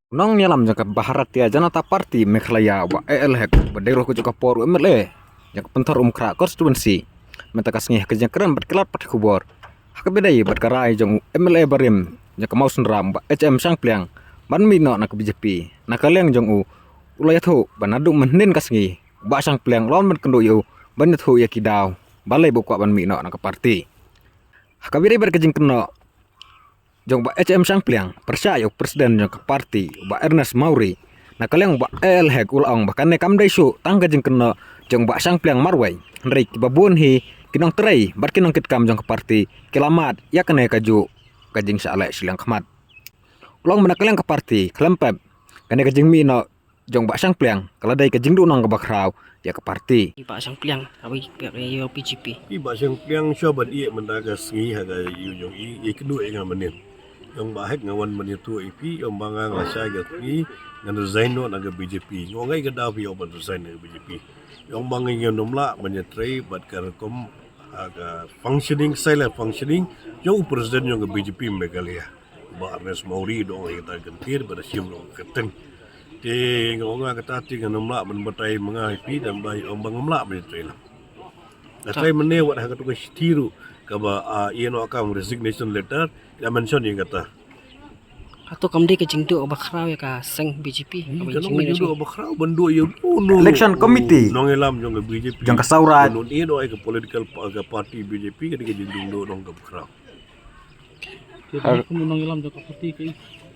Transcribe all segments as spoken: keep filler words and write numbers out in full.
Nongïalam jong ka Bharatiya Janata Party Meghalaya, Bah A L Hek, ba dei ruh ka juh ka por u M L A jong ka Pynthorumkhrah constituency, mynta ka sngi ha ka jingkren bad ki lad pathai khubor, ha kaba ïadei bad ka rai jong u M L A barim jong ka Mawsynram, Bah H M Shangpliang, ban mih noh na ka B J P, na ka liang jong u, u la ïathuh ba naduh mynhynnin ka sngi, Bah Shangpliang u la wan ban kynduh ïa u ban ïathuh ïa ki daw balei ba u kwah ban mih noh na ka party. Ha kaba ïadei bad ka jingkynnoh jong Bah H M Shangpliang pyrshah ïa u president jong ka party, Bah Ernest Mawrie, na ka liang Bah A L Hek, u la ong ba kane kam dei shuh tang ka jingkynnoh jong Bah Shangpliang marwei, hynrei kiba bun hi ki nongtrei bad ki nongkitkam jong ka party ki la mad ïa kane ka juh ka jingshah leh shiliang khmat. U la ong ba na ka liang ka party khlem pep, kane ka jingmih noh jong Bah Shangpliang ka la dei ka jingduh nong kaba khraw ïa ka party. Bah Shangpliang, awi ka ïa B J P. I Bah Shangpliang shuwa ban ïeh mynta ka sngi ha ka ïew jong i, i kynduh ïa nga mynnin. Ong Bah Hek, nga wan ban ïathuh ïa phi, ong ba nga la shai ka sngi ngan resign noh na ka B J P. Nga ong ai ka daw phi ong ban resign na ka B J P. Ong ba nga ngam lah ban ïatrei bad ka rukom, ha ka functioning, silent functioning jong u president jong ka B J P Meghalaya, Bah Ernest Mawrie, dong ïa kata ka kyntien, ba da shim dong ka kyrteng. Te nga ong nga kata te ngam lah ban batai ma nga ïa phi, dan ba ong ba ngam lah ban ïatrei lang. Nga trai mynne wat ha katu ka shithi ruh kaba, ah, ïa noh kam resignation letter, la mention ïa kata. Hato kam dei ka jingduh ba khraw ïa ka seng B J P? Hmm, kaba ka long jingmih ka jingduh ba khraw ban duh ïa uno uno election committee nongïalam jong ka B J P, jong ka Sawraij, ban ïa noh ïa ka political pa-, ka party B J P, ka dei ka jingduh nong kaba khraw. Te ha, kum u nongïalam jong ka party, ka i,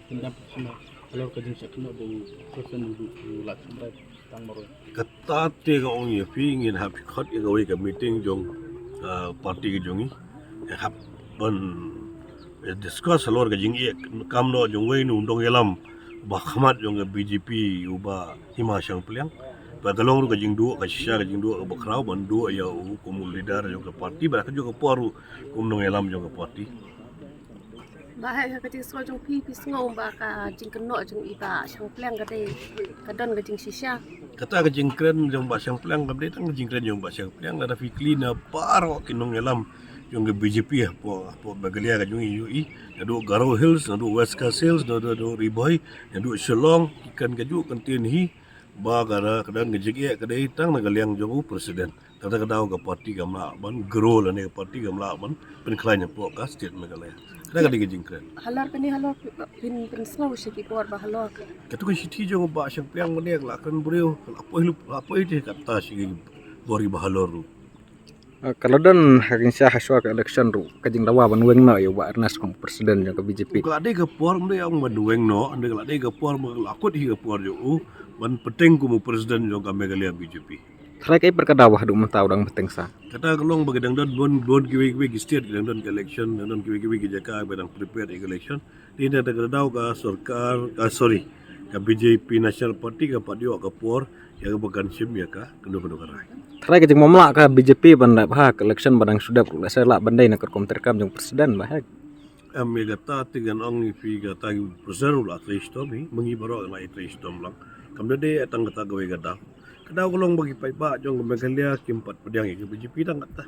kin dang pynshai halor ka jingshah kynnoh ba u president u, u la shimrai tang marwei. Kata te nga ong ïa phi, ngin hap khot ïa kawei ka meeting jong, ah, party ka jong i. Hap ban, eh, discuss halor ka jingïeh kam noh jong uwei u nongïalam ba khmat jong ka B J P, u Bah Hima Shangpliang. Ba ka long ruh ka jingduh, ka shisha ka jingduh kaba khraw ban duh ïa u kum u leader jong ka party, ba ka juh ka por ruh kum u nongïalam jong ka party. Bah Hek, ha ka jingsngew jong phi, phi sngew ba ka jingkynnoh jong i Bah Shangpliang ka dei, ka don ka jingshisha? Kata ka jingkren jong Bah Shangpliang kam dei tang ka jingkren jong Bah Shangpliang, lada phi kylli na baroh ki nongïalam jong ka B J P hapoh, hapoh Meghalaya ka jong i, naduh Garo Hills, naduh West Khasi Hills, naduh, naduh Ri Bhoi, naduh Shillong, ki kren kajuh ka kyntien hi, ba ka da, ka don ka jingïeh ka dei tang na ka liang jong u president. Tang da ka daw ka party kam lah ban grow lane ka party kam lah ban pynkhlaiñ hapoh ka state Meghalaya. Kata ka dei ka jingkren. Halor kane, halor phin pynsngew sha ki bor ba halor katu ka shithi jong u Bah Shangpliang mynne, ka la kren briew, ka la poi, la poi te kata sha ki bor kiba halor ruh. Ah, ka la don ha ka jingshisha hashwa ka election ruh ka jingdawa ban weng noh ïa u Bah Ernest kum president jong ka B J P. Ka la dei ka por, ym dei ong ban weng noh, ym dei, ka la dei ka por, ka la kut hi ka por jong u ban bteng kum u president jong ka Meghalaya B J P. Tharai kaei pat ka daw ba haduh mynta u dang bteng sah? Kata ka long ba ki dang don, don, don kiwei kiwei ki state ki dang don ka election, dang don kiwei kiwei ki jaka ba dang prepare ïa ka election. Te na kata ka daw ka sorkar, ah, sorry, ka B J P National Party ka pat ïoh ka por ïa kaba kan shim ïa ka kano kano ka rai. Tharai ka jingmamlah ka B J P ban leh bha ka election ba dang shu dep, lehse lah ban dei na ka rukom treikam jong president, Bah Hek? Em, ïa kata te ngan ong ïa phi, kata ki president ruh la trei shitom hi, ma ngi baroh la trei shitom lang. Kam da dei tang kata kawei ka daw. Ka daw ka long ba ki paidbah jong ka Meghalaya kim pat pdiang ïa ka B J P tang kata.